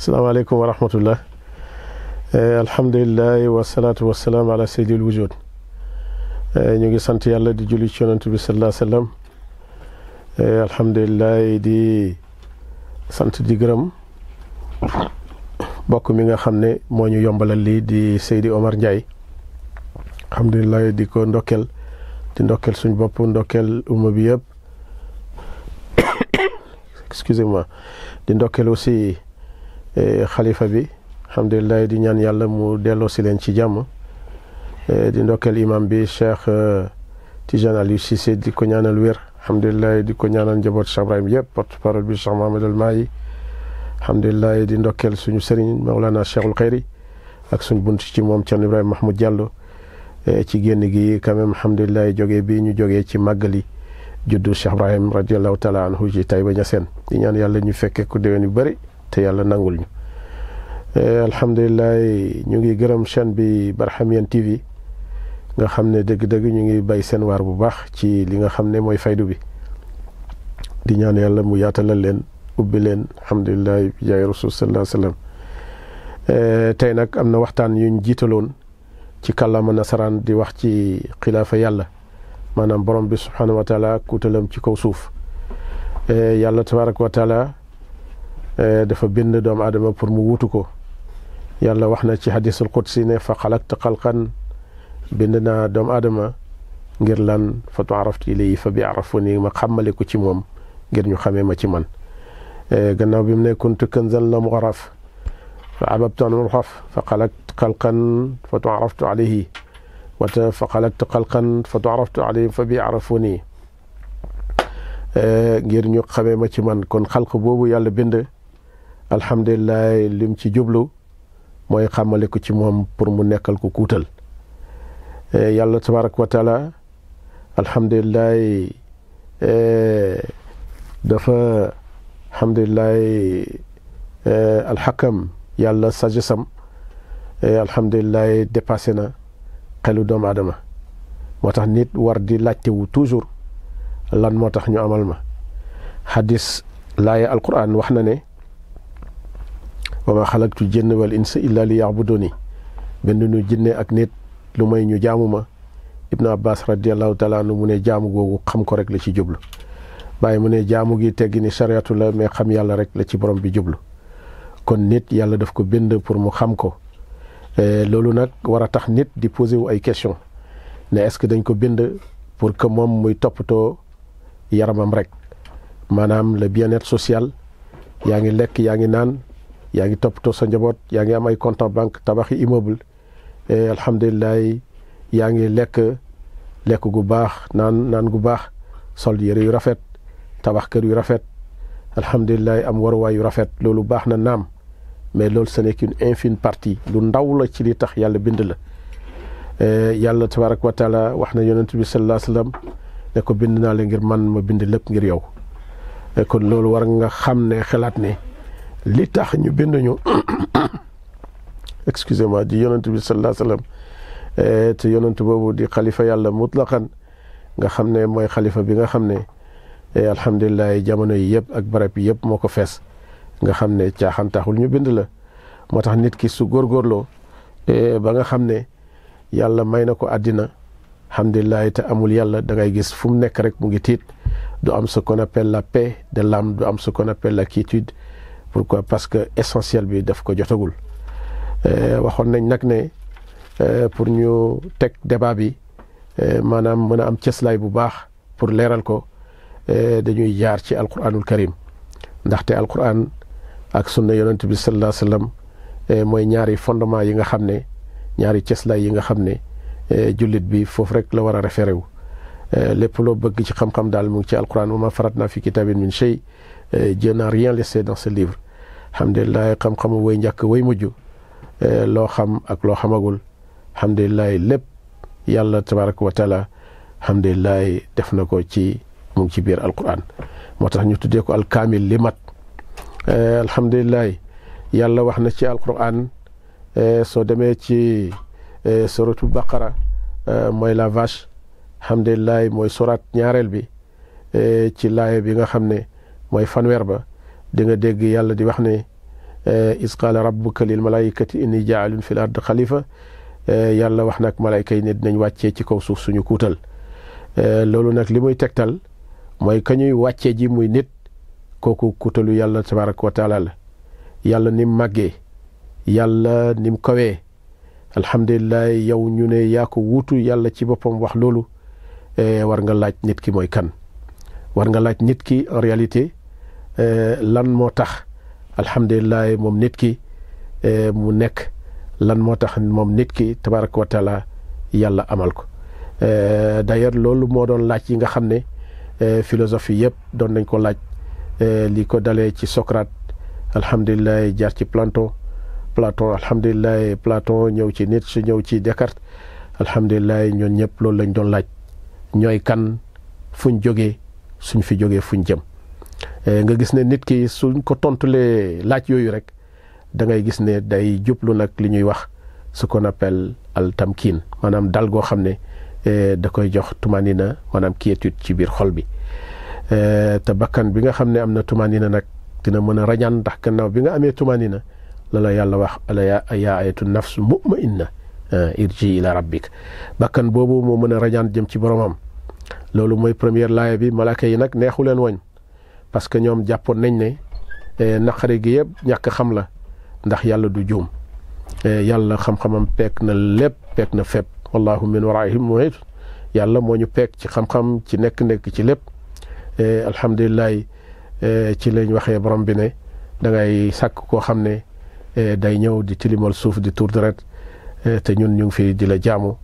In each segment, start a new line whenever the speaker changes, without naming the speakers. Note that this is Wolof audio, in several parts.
asalaamaaleykum wa rahmatullah. Alhamdulilah wasalaatu wasalaam ala sayyidil wujud. ñu ngi sant yàlla di julli ci yonent bi sallallahu alayhi wa sallam. Alhamdulilah di sant di gërëm bokk mi nga xam ne moo ñu yombalal lii di Seydi Omar Ndiaye. Alhamdulilah di ko ndokkeel suñ bopp ndokkeel umma bi yëpp. Excusez-moi di ndokkeel aussi xalifa bi. Alhamdulilah di ñaan yàlla mu delloo si leen ci jàmm. di ndokkeel imam bi Cheikh Tidiane Aliou Cissé di ko ñaanal wér. Alhamdulilah di ko ñaanal njaboot Cheikh Ibrahim yëpp porte-parole bi Cheikh Mohamed El Mahi. Alhamdulilah di ndokkeel suñu sëriñ Mawlana Cheikhul Khayri ak suñ bunt ci moom Thierno Ibrahima Mahmoud Diallo. ci génn gi quand même alhamdulilah jógee bi ñu jógee ci màggali juddu Cheikh Ibrahim radiallahu taala anhu ci Taïba Niassène di ñaan yàlla ñu fekkee ko déwén yu bëri te yàlla nangul ñu. alhamdulilah ñu ngi gërëm chaîne bi Barhamiennes TV nga xam ne dëgg-dëgg ñu ngi bay seen waar bu baax ci li nga xam ne mooy faydu bi di ñaan yàlla mu yaatalal leen ubbi leen alhamdulilah bi jaay rasul sallallahu alayhi wa sallam. tey nag am na waxtaan yuñ jiitaloon ci kàllaama nasaraan di wax ci xilaafa yàlla maanaam borom bi subhanahu wa taala kuutalam ci kaw suuf. yàlla tabaraka wa taala dafa bind doomu aadama pour mu wuutu ko. yàlla wax na ci hadisul qudsi ne fa xalaqta xalqan bind naa doomu aadama ngir lan fa tuaraftu ilayhi fa bi arafuni ma xàmmale ko ci moom ngir ñu xamee ma ci man. gannaaw bi mu ne kuntu kanzan lam u'raf fa ababtu an uraf fa xalaqtu xalqan fa tuaraftu alayhi wata fa xalaqtu xalqan fa tuaraftu alayhi fa bi arafuni ngir ñu xamee ma ci man kon xalq boobu yàlla bind alhamdulilah lim ci jublu mooy xàmmale ko ci moom pour mu nekkal ko kuutal. yàlla tabaraka wa taala alhamdulilah dafa alhamdulilah alxakam yàlla sagesam alhamdulilah dépassé na xelu doomu aadama moo tax nit war di laajtewu toujours lan moo tax ñu amal ma. hadis laaya alquran wax na ne wa ma xalaqtu jinna wal insa illa li yabuduni benn nu jinne ak nit lu may ñu jaamu ma. Ibnu Abbas radiallahu taala anhu mu ne jaamu googu xam ko rek la ci jublu. bàyyi mu ne jaamu gi teggi ni chariatu la mais xam yàlla rek la ci borom bi jublu. kon nit yàlla daf ko bind pour mu xam ko. loolu nag war a tax nit di posé wu ay question ne est-ce que dañ ko bind pour que moom muy toppatoo yaramam rek maanaam le bien-être social yaa ngi lekk yaa ngi naan yaa ngi toppatoo sa njaboot yaa ngi am ay compte en banque tabaxi immeuble alhamdulilah yaa ngi lekk gu baax naan gu baax sol yére yu rafet tabax kër yu rafet alhamdulilah am waruwaay yu rafet loolu baax na naam mais loolu ce n'est qu'une infime partie lu ndaw la ci li tax yàlla bind la. yàlla tabaraka wa taala wax na yonent bi sallallahu alayhi wa sallam ne ko bind naa la ngir man ma bind lépp ngir yow. kon loolu war nga xam ne xalaat ne li tax ñu bind ñu excusez-moi di yonent bi sallallahu alayhi wa sallam te yonent boobu di xalifa yàlla mutlaqan nga xam ne mooy xalifa bi nga xam ne alhamdulilah jamono yi yëpp ak barab yi yëpp moo ko fees nga xam ne caaxaan taxul ñu bind la. moo tax nit ki su góorgóorloo ba nga xam ne yàlla may na ko àddina alhamdulilah te amul yàlla da ngay gis fu mu nekk rek mu ngi tiit du am ce qu'on appelle la paix de l'âme du am ce qu'on appelle la quiétude. pourquoi parce que essentiel bi daf ko jotagul. waxoon nañ nag ne pour ñu teg débat bi maanaam mën a am cëslaay bu baax pour leeral ko dañuy jaar ci alquranul karim ndaxte alquran ak sunna yonent bi sallallahu alayhi wa sallam mooy ñaari fondement yi nga xam ne ñaari cëslaay yi nga xam ne jullit bi foofu rek la war a référé wu. lépp loo bëgg ci xam-xam daal mu ngi ci alquran wa ma faratna fi kitabin min shay Dieu n'a rien laissé dans ce livre. alhamdulilah xam-xamu way njëkk way mujj loo xam ak loo xamagul alhamdulilah lépp yàlla tabaraka wa taala alhamdulilah def na ko ci mu ngi ci biir alquran moo tax ñu tuddee ko alkaamil li mat. alhamdulilah yàlla wax na ci alquran soo demee ci suratu baqara mooy la vache alhamdulilah mooy surat ñaareel bi ci laaya bi nga xam ne mooy fanweer ba di nga dégg yàlla di wax ne is qaala rabbuka lil malaikati inni jaalun fil ard xalifa yàlla wax nag malayka yi ne dinañ wàccee ci kaw suuf suñu kuutal loolu nag li muy tegtal mooy ka ñuy wàccee ji muy nit kooku kuutalu yàlla tabaraka wa taala la yàlla nim màggee yàlla nim kawee alhamdulilah yow ñu ne yaa ko wuutu yàlla ci boppam wax loolu war nga laaj nit ki mooy kan war nga laaj nit ki en réalité lan moo tax alhamdulilah moom nit ki mu nekk lan moo tax moom nit ki tabaraka wa taala yàlla amal ko d'ailleurs loolu moo doon laaj yi nga xam ne philosophie yëpp doon nañ ko laaj li ko dalee ci Socrate alhamdulilah jaar ci Platon alhamdulilah Platon ñëw ci Nietzsche ñëw ci Descartes alhamdulilah ñoon ñëpp loolu lañ doon laaj ñooy kan fuñ jógee suñ fi jógee fuñ jëm nga gis ne nit ki suñ ko tontulee laaj yooyu rek da ngay gis ne day jublu nag li ñuy wax ce qu'on appelle al tamkin maanaam dal goo xam ne da koy jox tumanina maanaam quiétude ci biir xol bi te bakkan bi nga xam ne am na tumanina nag dina mën a rañaan ndax gannaaw bi nga amee tumanina la yàlla wax ala yaa ayatu nafs mutmainna irji ila rabbik bakkan boobu moo mën a rañaan jëm ci boromam loolu mooy première laaya bi malaaka yi nag neexu leen woñ parce que ñoom jàppoon nañ ne naqari gi yëpp ñàkk xam la ndax yàlla du juum yàlla xam-xamam peek na lépp peek na fépp wallahu min waraihim muhit yàlla moo ñu peek ci xam-xam ci nekk ci lépp alhamdulilah ci lañ waxee borom bi ne da ngay sàkk koo xam ne day ñëw di tilimal suuf di tuur deret te ñun ñu ngi fi di la jaamu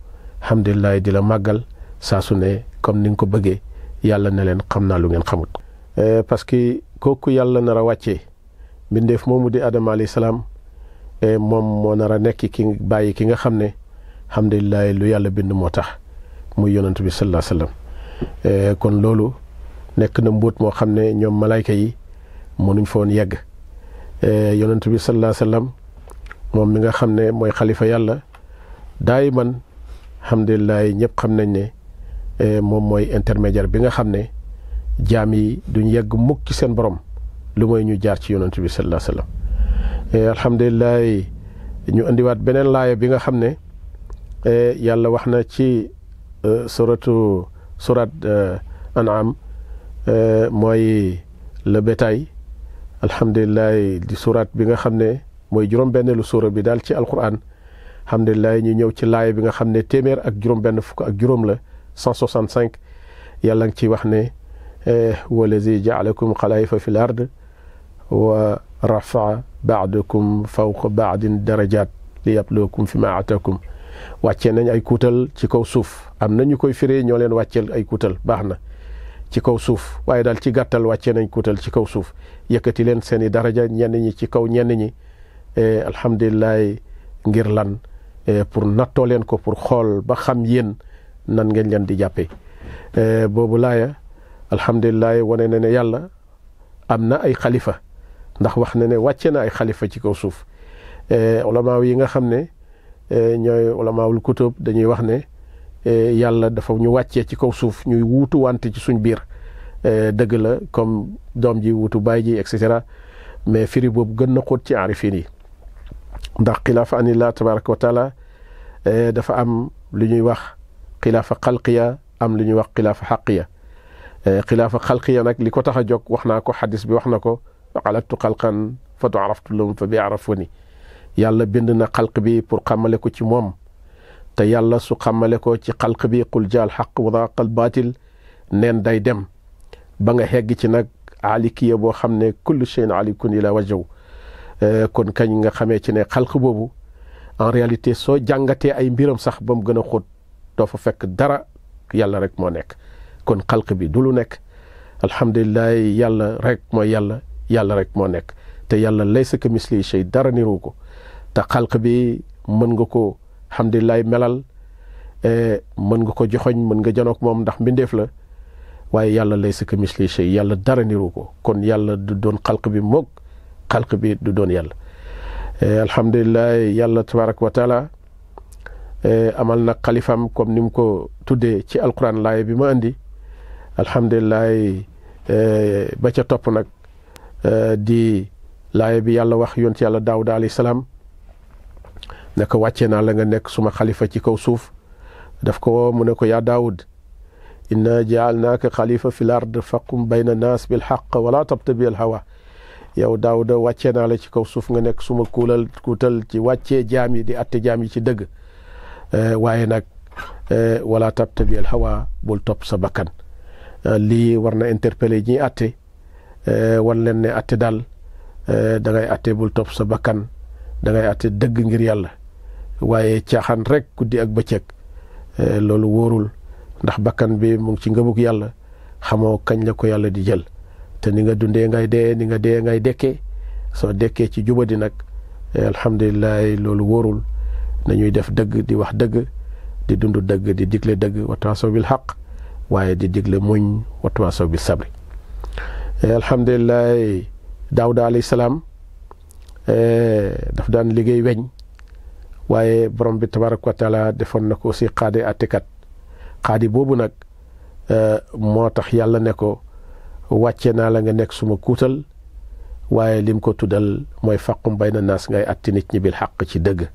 alhamdulilah di la màggal saa su ne comme ni nga ko bëggee yàlla ne leen xam naa lu ngeen xamut parce que kooku yàlla nar a wàccee mbindeef moomu di Adama alayhi salaam moom moo nar a nekk ki bàyyi ki nga xam ne alhamdulilah lu yàlla bind moo tax muy yonent bi sallallahu alayhi wasallam kon loolu nekk na mbóot moo xam ne ñoom malayka yi mënuñ foon yegg yonent bi sallallahu alayhi wasallam moom mi nga xam ne mooy xalifa yàlla daay man alhamdulilah ñëpp xam nañ ne moom mooy intermédiaire bi nga xam ne jaam yi duñ yegg mukk ci seen borom lu mooy ñu jaar ci yonent bi sallallahu alayhi wasallam alhamdulilah ñu indiwaat beneen laaya bi nga xam ne yàlla wax na ci surat an'am mooy le bétail alhamdulilah di surat bi nga xam ne mooy juróom-benneelu suura bi daal ci alquran alhamdulilah ñu ñëw ci laaya bi nga xam ne téeméer ak juróom-benn fukk ak juróom la 165 yàlla ngi ci wax ne wallazi jaalakum xalaa'ifa fil ard wa rafa'a ba'dakum fawqa ba'din darajat liyabluwakum fi ma atakum wàccee nañ ay kuutal ci kaw suuf am na ñu koy firee ñoo leen wàcceel ay kuutal baax na ci kaw suuf waaye daal ci gàttal wàccee nañ kuutal ci kaw suuf yëkkati leen seeni daraja ñenn ñi ci kaw ñenn ñi alhamdulilah ngir lan pour nattoo leen ko pour xool ba xam yéen nan ngeen leen di jàppee boobu laaya alhamdulilah wane na ne yàlla am na ay xalifa ndax wax na ne wàcce na ay xalifa ci kaw suuf ulamaaw yi nga xam ne ñooy ulamaawul kutub dañuy wax ne yàlla dafa ñu wàccee ci kaw suuf ñuy wuutu wante ci suñ biir dëgg la comme doom ji wuutu baay ji et cetera mais firi boobu gën na xóot ci aarifin yi ndax xilaafa anillah tabaraka wa taala dafa am lu ñuy wax xilaafa xalqiya am lu ñuy wax xilaafa xaqiya xilaafa xalqiya nag li ko tax a jóg wax naa ko xadis bi wax na ko xalaqtu xalqan fa tu'araftu lahum fa bi arafuni yàlla bind na xalq bi pour xamale ko ci moom te yàlla su xamale ko ci xalq bi qul jaal xaq wa daqa al baatil neen day dem ba nga xegg ci nag alikiya boo xam ne kullu shay'in alikun ila wajhu kon kañ nga xamee ci ne xalq boobu en réalité soo jàngatee ay mbiram sax ba mu gën a xóot doo fa fekk dara yàlla rek moo nekk kon xalq bi du lu nekk alhamdulilah yàlla rek mooy yàlla rek moo nekk te yàlla laysa ka misli shay dara niru ko te xalq bi mën nga ko alhamdulilah melal mën nga ko joxoñ mën nga janook moom ndax mbindeef la waaye yàlla laysa ka misli shay yàlla dara niru ko kon yàlla du doon xalq bi moog xalq bi du doon yàlla alhamdulilah yàlla tabaraka wa taala amal na xalifam comme ni mu ko tuddee ci alquran laay bi ma andi alhamdulilah ba ca topp nag di laaya bi yàlla wax yonent yàlla Daawuda alayhi salaam ne ko wàccee naa la nga nekk suma xalifa ci kaw suuf daf ko mu ne ko yaa Daawud inna jaalnaaka xalifa fil ard faqum bayna naas bil xaq wala tabtabi al hawa yow Daawuda wàccee naa la ci kaw suuf nga nekk suma kuutal ci wàccee jaam yi di atte jaam yi ci dëgg waaye nag wala tabtabi al hawa bul topp sa bakkan lii war na interpeller ñi atte wan leen ne atte daal da ngay atte bul topp sa bakkan da ngay atte dëgg ngir yàlla waaye caaxaan rek guddi ak bëccëg loolu wóorul ndax bakkan bi mu ngi ci ngëmug yàlla xamoo kañ la ko yàlla di jël te ni nga dundee ngay dee ni nga dee ngay dekkee soo dekkee ci jubadi nag alhamdulilah loolu wóorul nañuy def dëgg di wax dëgg di dund dëgg di digle dëgg wa tawaasaw bil xaq waaye di digle muñ wa tawaasaw bil sabri alhamdulilah Daawuda alayhi salaam daf daan liggéey weñ waaye borom bi tabaraka wa taala defoon na ko aussi xaadi attekat xaadi boobu nag moo tax yàlla ne ko wàcce naa la nga nekk suma kuutal waaye lim ko tuddal mooy faqum bayna naas ngay atti nit ñi bil xaq ci dëgg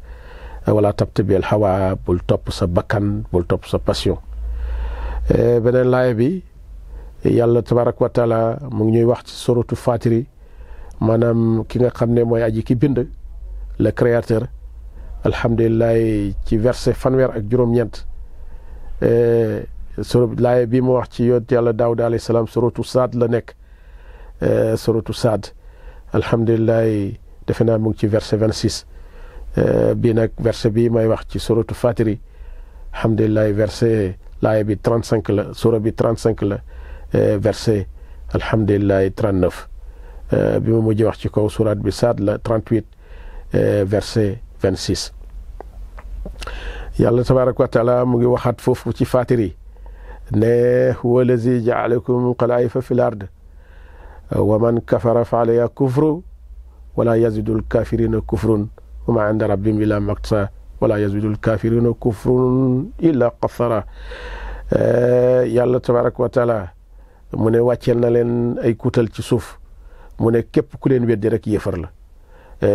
wala tabtabil hawa bul topp sa bakkan bul topp sa passion beneen laaya bi yàlla tabaraka wa taala mu ngi ñuy wax ci suratu Faatiri maanaam ki nga xam ne mooy aji ki bind le créateur alhamdulilah ci verset fanweer ak juróom-ñeent laaya bi mu wax ci yonent yàlla Daawuda alayhi salaam suratu Saad la nekk suratu Saad alhamdulilah defe naa mu ngi ci verset 26 bii nag verset bi may wax ci suratu Faatiri alhamdulilah verset laaya bi 35 la sura bi 35 la verset alhamdulilah 39 bi ma mujj wax ci kaw surat bi Saad la 38 verset 26 yàlla tabaraka wa taala mu ngi waxaat foofu ci Faatiri ne huwa allazi jaalakum xalaa'ifa fil ard wa man kafara fa alayhi kufru wala yazidul kafirina kufrun wa ma inda rabbihim illa maqta wala yazidul kafirina kufrun illa qathara yàlla tabaraka wa taala mu ne wàcceel na leen ay kuutal ci suuf mu ne képp ku leen weddi rek yéefar la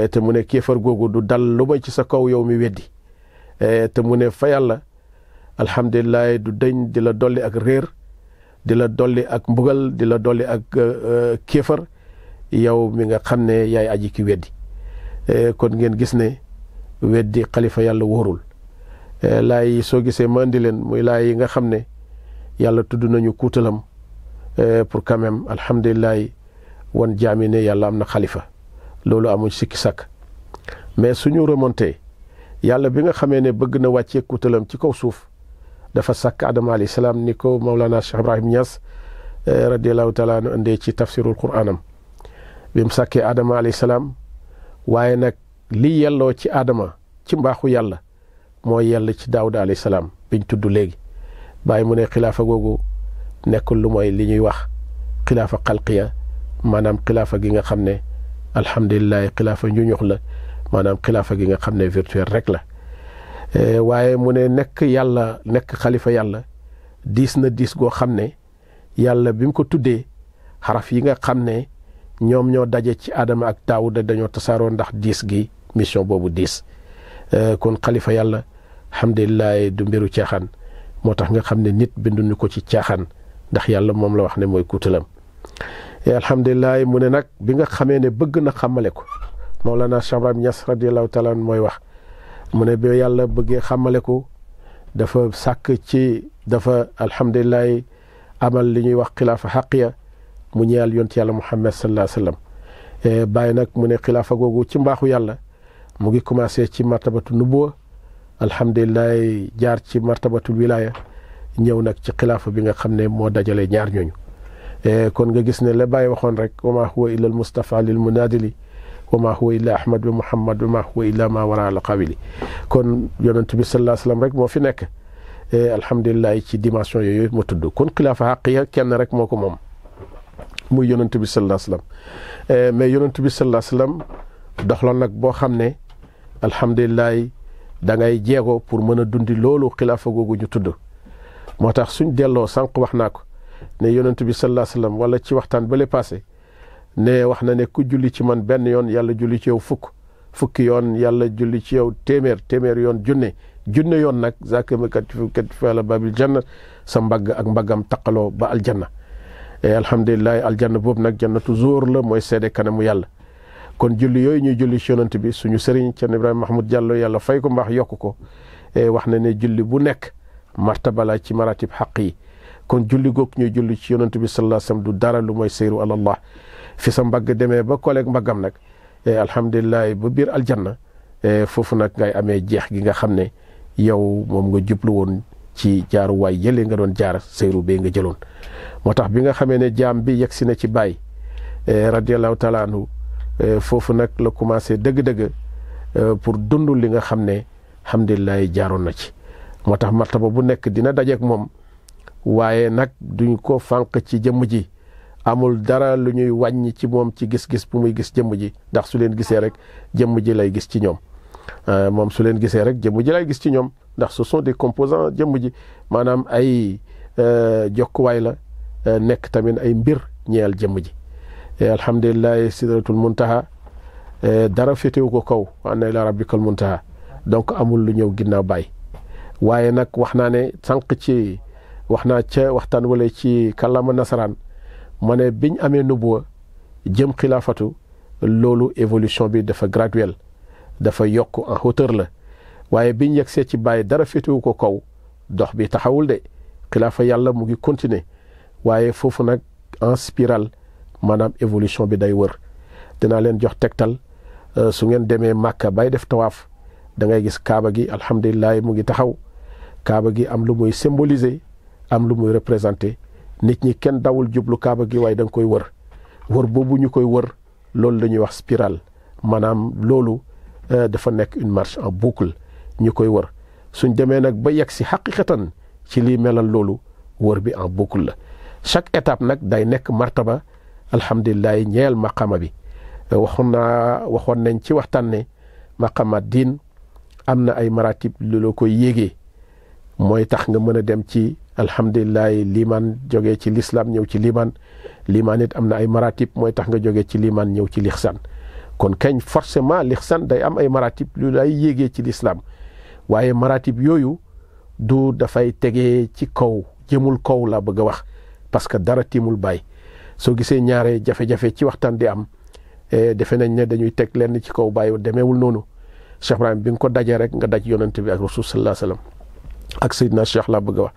te mu ne kéefar googu du dal lu may ci sa kaw yow mi weddi te mu ne fa yàlla alhamdulilah du dañ di la dolli ak réer di la dolli ak mbugal di la dolli ak kéefar yow mi nga xam ne yaay aji ki weddi kon ngeen gis ne weddi xalifa yàlla wóorul laay soo gisee ma andi leen muy laay yi nga xam ne yàlla tudd nañu kuutalam pour quand même alhamdulilah wan jaami ne yàlla am na xalifa loolu amuñ sikki sàkk mais suñu remonté yàlla bi nga xamee ne bëgg na wàccee kuutalam ci kaw suuf dafa sàkk Adama alayhi salaam ni ko Mawlana Cheikh Ibrahim Niass radiallahu taala anu indee ci tafsirul Qur'anam bi mu sàkkee Adama alayhi salaam waaye nag li yelloo ci Adama ci mbaaxu yàlla moo yell ci Daawuda alayhi salaam biñ tudd léegi bàyyi mu ne xilaafa googu nekkul lu mooy li ñuy wax xilaafa xalqiya maanaam xilaafa gi nga xam ne alhamdulilah xilaafa njuñux la maanaam xilaafa gi nga xam ne virtuel rek la waaye mu ne nekk yàlla nekk xalifa yàlla diis na diis goo xam ne yàlla bi mu ko tuddee xaraf yi nga xam ne ñoom ñoo daje ci Adama ak Daawuda dañoo tasaaroo ndax diis gi mission boobu diis kon xalifa yàlla alhamdulilah du mbiru caaxaan moo tax nga xam ne nit binduñu ko ci caaxaan ndax yàlla moom la wax ne mooy kuutalam alhamdulilah mu ne nag bi nga xamee ne bëgg na xamale ko Mawlana Cheikh Ibrahim Niass radiallahu taala an mooy wax mu ne bi yàlla bëggee xamale ko dafa sàkk ci dafa alhamdulilah amal li ñuy wax xilaafa xaqiya mu ñeel yonent yàlla Muhammad sallallahu alayhi wa sallam bàyyi nag mu ne xilaafa googu ci mbaaxu yàlla mu ngi commencé ci martabatu nubuwa alhamdulilah jaar ci martabatul wilaya ñëw nag ci xilaafa bi nga xam ne moo dajale ñaar ñooñu kon nga gis ne la bàyyi waxoon rek wa ma huwa illa al mustafa lil munadili wa ma huwa illa ahmad bi muhammad wa ma huwa illa ma wara al qawili kon yonent bi sallallahu alayhi wa sallam rek moo fi nekk alhamdulilah ci dimension yooyu ma tudd kon xilaafa xaqiya kenn rek moo ko moom muy yonent bi sallallahu alayhi wa sallam mais yonent bi sallallahu alayhi wa sallam doxloon nag boo xam ne alhamdulilah da ngay jeego pour mën a dundi loolu xilaafa googu ñu tudd moo tax suñ delloo sànq wax naa ko ne yonent bi sallallahu alayhi wa sallam wala ci waxtaan ba le passé ne wax na ne ku julli ci man benn yoon yàlla julli ci yow fukki yoon yàlla julli ci yow téeméer yoon junne yoon nag zakamakat fi ala babil janna sa mbagg ak mbaggam taqaloo ba aljanna alhamdulilah aljanna boobu nag jannatu zuur la mooy seede kanamu yàlla. kon julli yooyu ñuy julli ci yonent bi suñu sëriñ Thierno Ibrahima Mahmoud Diallo yàlla fay ko mbaax yokk ko wax na ne julli bu nekk martaba la ci maratib xaq yi. kon julli goog ñuy julli ci yonent bi sallallahu alayhi wasallam du dara lu mooy seyru alallah fi sa mbagg demee ba koleeg mbaggam nag alhamdulilah ba biir aljanna foofu nag ngay amee jeex gi nga xam ne yow moom nga jublu woon ci jaaruwaay yële nga doon jaar seyru bee nga jëloon. moo tax bi nga xamee ne jaam bi yegg si na ci Baay radiyallahu taala anhu foofu nag la commencé dëgg-dëgg pour dund li nga xam ne alhamdulilah jaaroon na ci. moo tax martaba bu nekk dina dajeek moom waaye nag duñ ko fànq ci jëmm ji amul dara lu ñuy wàññi ci moom ci gis-gis bu muy gis jëmm ji ndax su leen gisee rek jëmm ji lay gis ci ñoom moom su leen gisee rek jëmm ji lay gis ci ñoom ndax ce sont des composants jëmm ji maanaam ay jokkuwaay la nekk tamit ay mbir ñeel jëmm ji. alhamdulilah sidratul muntaha dara féetewu ko kaw wa anna ila rabbikal muntaha donc amul lu ñëw ginnaaw Baay. waaye nag wax naa ne sànq ci wax naa ca waxtaan wala ci kàllaama nasaraan ma ne biñ amee nubuwa jëm xilaafatu loolu évolution bi dafa graduelle dafa yokk en hauteur la waaye biñ yegsee ci Baay dara féetewu ko kaw dox bi taxawul de xilaafa yàlla mu ngi continuer waaye foofu nag en spirale maanaam évolution bi day wër. dinaa leen jox tegtal su ngeen demee Màkka bay def tawaaf da ngay gis kaaba gi alhamdulilah mu ngi taxaw kaaba gi am lu muy symboliser am lu muy représenter nit ñi kenn dawul jublu kaaba gi waaye da nga koy wër boobu ñu koy wër loolu la ñuy wax spirale maanaam loolu dafa nekk une marche en boucle ñu koy wër suñ demee nag ba yegg si xaqiqatan ci lii melal loolu wër bi en boucle la chaque étape nag day nekk martaba alhamdulilah ñeel maqama bi waxoon nañ ci waxtaan ne maqama diin am na ay maratib lu la koy yéegee mooy tax nga mën a dem ci alhamdulilah liimaan jógee ci l'islam ñëw ci liimaan it am na ay maratib mooy tax nga jógee ci liimaan ñëw ci lixsaan kon kañ forcément lixsaan day am ay maratib lu lay yéegee ci l'islam waaye maratib yooyu du dafay tegee ci kaw jëmul kaw la bëgg a wax parce que dara tiimul Baay soo gisee ñaare jafe-jafe ci waxtaan di am defe nañ ne dañuy teg lenn ci kaw Baay demeewul noonu Cheikh Ibrahim bi nga ko dajee rek nga daj yonent bi ak rasul sallallahu alayhi wasallam ak Seydina Cheikh la bëgg a wax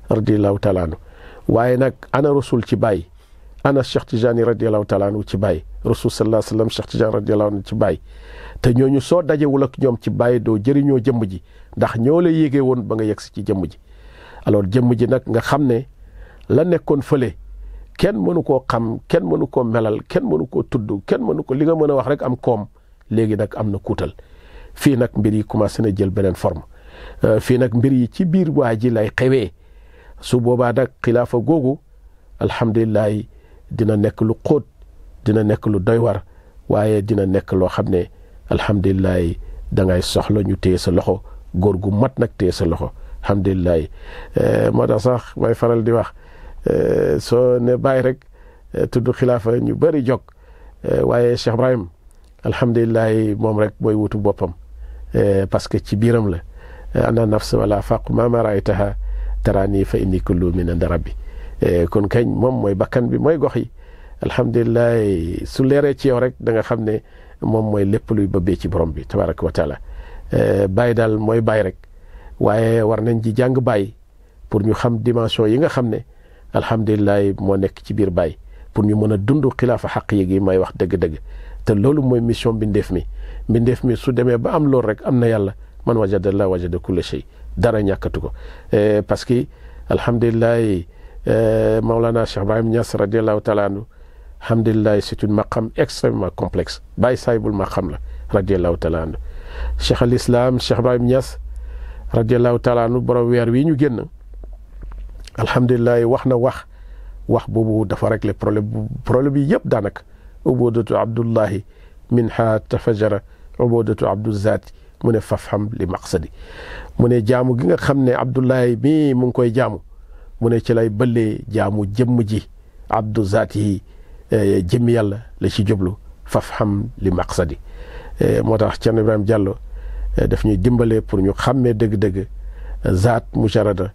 radiyallahu taala anhu waaye nag ana rasul ci Baay ana Cheikh Tijani radiyallahu taala anhu ci Baay rasul sallallahu alayhi wasallam Cheikh Tijani radiyallahu anhu ci Baay te ñooñu soo dajewul ak ñoom ci Baay doo jëriñoo jëmm ji ndax ñoo la yéegee woon ba nga yegsi ci jëmm ji. alors jëmm ji nag nga xam ne la nekkoon fële kenn mënu koo xam kenn mënu koo melal kenn mënu koo tudd kenn mënu ko li nga mën a wax rek am koom léegi nag am na kuutal fii nag mbir yi commencé na jël beneen forme fii nag mbir yi ci biir waa ji lay xewee su boobaa nag xilaafa googu alhamdulilah dina nekk lu xóot dina nekk lu doy war waaye dina nekk loo xam ne alhamdulilah da ngay soxla ñu téye sa loxo góor gu mat nag téye sa loxo alhamdulilah moo tax sax may faral di wax soo ne bàyyi rek tudd xilaafa ñu bëri jog waaye Cheikh Ibrahim alhamdulilah moom rek mooy wutu boppam parce que ci biiram la ana nafs wala faq ma raaytaha tarani fa inni kullu min inda rabbi kon kañ moom mooy bakkan bi mooy gox yi alhamdulilah su leeree ci yow rek da nga xam ne moom mooy lépp luy bëbbee ci borom bi tabaraka wa taala bàyyi daal mooy bàyyi rek waaye war nañ ci jàng bàyyi pour ñu xam dimension yi nga xam ne alhamdulilah moo nekk ci biir bàyyi pour ñu mën a dund xilaafa xaq yi may wax dëgg-dëgg te loolu mooy mission mbindeef mi su demee ba am loolu rek am na yàlla man wajada Allah wajada kulla shay dara ñàkkatu ko parce que alhamdulilah Maulana Cheikh Ibrahim Niass radiallahu taala anhu alhamdulilah c'est une maqam extrêmement complexe bàyyi saahibul maqam la radiallahu taala anhu Cheikh al Islam Cheikh Ibrahim Niass radiallahu taala anhu borom weer wi ñu génn alhamdulilah wax na wax boobu dafa régler problème yi yëpp daanaka ubudatu abdullahi minha tafajara ubudatu abdu zaati mu ne fafham li maqsadi mu ne jaamu gi nga xam ne abdullahi mii mu ngi koy jaamu mu ne ci lay bëllee jaamu jëmm ji abdu zaati yi jëmmi yàlla la ci jublu faf xam li maqsadi moo tax Thierno Ibrahima Diallo daf ñuy dimbale pour ñu xàmmee dëgg-dëgg zaat mujarada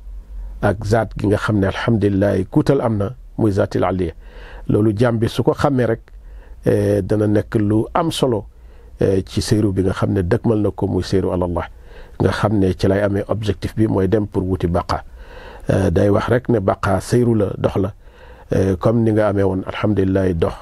ak zaat gi nga xam ne alhamdulilah kuutal am na muy zaatil aliya loolu jàmm bi su ko xàmmee rek dana nekk lu am solo ci seyru bi nga xam ne dëkkmal na ko muy seyru alallah nga xam ne ci lay amee objectif bi mooy dem pour wuti baqa day wax rek ne baqa seyru la dox la comme ni nga amee woon alhamdulilah dox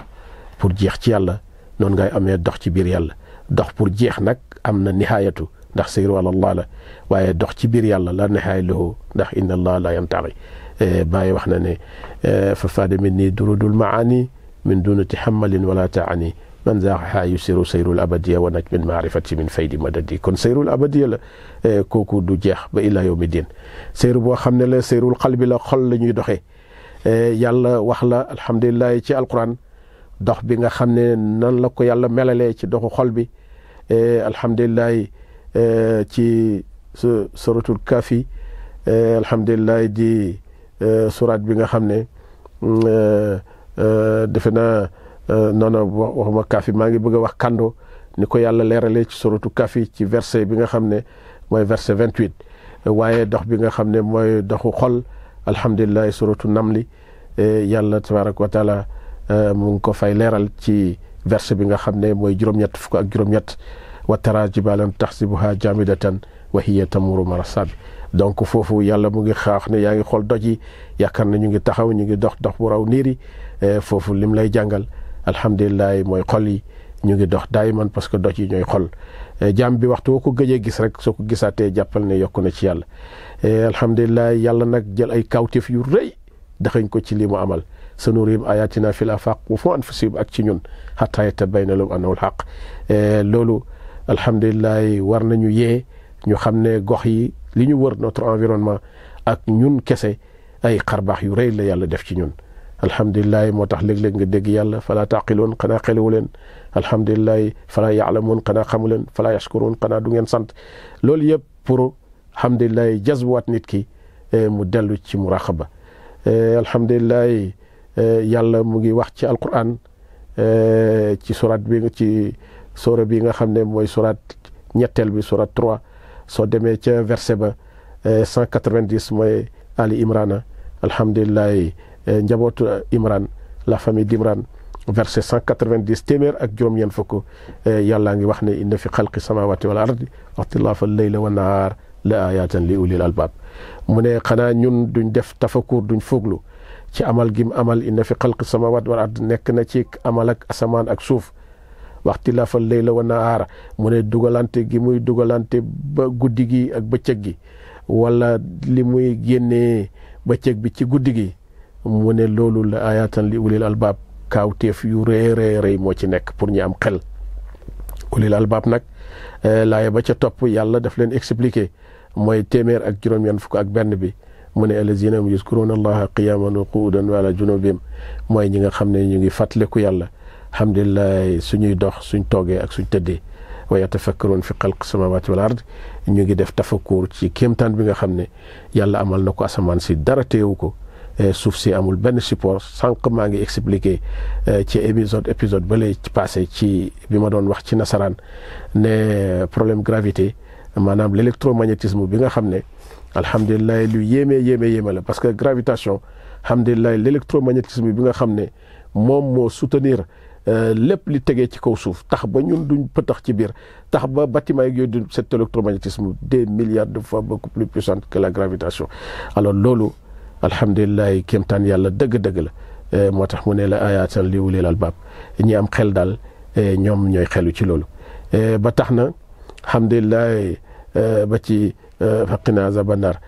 pour jeex ci yàlla noonu ngay amee dox ci biir yàlla dox pour jeex nag am na nihaayatu ndax seyru alallah la waaye dox ci biir yàlla la nihaaya lahu ndax inna allah la yantaxi bàyyi wax na ne fa faade min nii durudul maani min dunati xamalin wala taani man zaaxaa yusiru seyrul abadiya wa naj min maarifati min faydi madadi kon seyrul abadiya la kooku du jeex ba ila yawmi din seyru boo xam ne la seyrul qalbi la xol la ñuy doxee yàlla wax la alhamdulilah ci alquran dox bi nga xam ne nan la ko yàlla melalee ci doxu xol bi alhamdulilah ci suratul kafi alhamdulilah di surat bi nga xam ne defe naa noonu waxuma kafi maa ngi bëgg a wax kando ni ko yàlla leeralee ci suratu kafi ci verset bi nga xam ne mooy verset 28 waaye dox bi nga xam ne mooy doxu xol alhamdulilah suratu namli yàlla tabaraka wa taala mu ngi ko fay leeral ci verset bi nga xam ne mooy juróom-ñett fukk ak juróom-ñett wa tara jibalan taxsibuha jamidatan wa hiya tamuru mara sabi donc foofu yàlla mu ngi xaax ne yaa ngi xool doj yi yaakaar na ñu ngi taxaw ñu ngi dox bu raw niir yi foofu lim lay jàngal alhamdulilah mooy xol yi ñu ngi dox daayiman parce que doj yi ñooy xol jaam bi waxtu woo ko gëjee gis rek soo ko gisaatee jàppal ne yokku na ci yàlla alhamdulilah yàlla nag jël ay kawteef yu rëy daxañ ko ci lii mu amal sanurihim ayatina fil afaq wa fi anfusihim ak ci ñun hatta yatabayyana lahum annahu alhaq loolu alhamdulilah war nañu yee ñu xam ne gox yi li ñu wër notre environnement ak ñun kese ay xarbaax yu rëy la yàlla def ci ñun alhamdulilah moo tax léeg-léeg nga dégg yàlla falaa taqiloon xanaa xelewu leen alhamdulilah falaa yaalamoon xanaa xamu leen falaa yashkuroon xanaa du ngeen sant loolu yëpp pour alhamdulilah jazbuwaat nit ki mu dellu ci muraqaba alhamdulilah yàlla mu ngi wax ci alquran ci surat bi ci sura bi nga xam ne mooy surat ñetteel bi surat 3 soo demee ca verset ba 190 mooy Ali Imrana alhamdulilah njabootu Imran la famille d'Imran verset 190 téeméer ak juróom-ñeent fukk yàllaa ngi wax ne inna fi xalqi samawati wal ardi waxtilaafa layla wa nahaar la ayatan li ulil albab mu ne xanaa ñun duñ def tafakur duñ fooglu ci amal gim amal inna fi xalqi samawati wal ardi nekk na ci amal ak asamaan ak suuf waxtilaafa layla wa nahaar mu ne dugalante gi muy dugalante ba guddi gi ak bëccëg gi wala li muy génnee bëccëg bi ci guddi gi mu ne loolu la ayatan li ulil albab kaawteef yu rëy moo ci nekk pour ñu am xel ulil albab nag laaya ba ca topp yàlla daf leen expliquer mooy téeméer ak juróom-ñeent fukk ak benn bi mu ne allazina yuzkuruna allaha qiyaman wa qu'udan wa ala junubihim mooy ñi nga xam ne ñu ngi fàttaliku yàlla alhamdulilah suñuy dox suñ toogee ak suñ tëddee wa yatafakkarun fi xalq samawati wal ard ñu ngi def tafakkur ci kéemtaan bi nga xam ne yàlla amal na ko asamaan si dara teewu ko suuf si amul benn support sànq maa ngi expliqué ci épisode ba lay passé ci bi ma doon wax ci nasaraan ne problème gravité maanaam l'électromagnétisme bi nga xam ne alhamdulilah lu yéeme la parce que gravitation alhamdulilah l'électromagnétisme bi nga xam ne moom moo soutenir lépp li tegee ci kaw suuf tax ba ñun duñ pëtax ci biir tax ba bâtiment yi yooyu cet électromagnétisme des milliards de fois beaucoup plus puissante que la gravitation alors loolu alhamdulilah kéemtaan yàlla dëgg-dëgg la moo tax mu ne la ayatan li ulil albab ñi am xel daal ñoom ñooy xelu ci loolu ba tax na alhamdulilah ba ci faqina azaban nar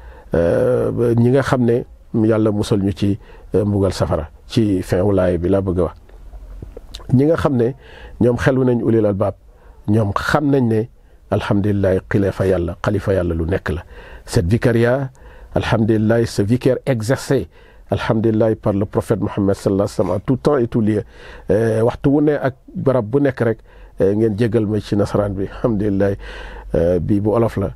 ñi nga xam ne yàlla musal ñu ci mbugal safara ci fin wulaay bi laa bëgg a wax ñi nga xam ne ñoom xelu nañ ulil albab ñoom xam nañ ne alhamdulilah xalifa yàlla lu nekk la cette vicariat alhamdulilah ce vicaire exercé alhamdulilah par le prophète Mohammed sallallahu alayhi wa sallam en tout temps et tout lieu waxtu wu ne ak barab bu nekk rek ngeen jégal ma ci nasaraan bi alhamdulilah bii bu olof la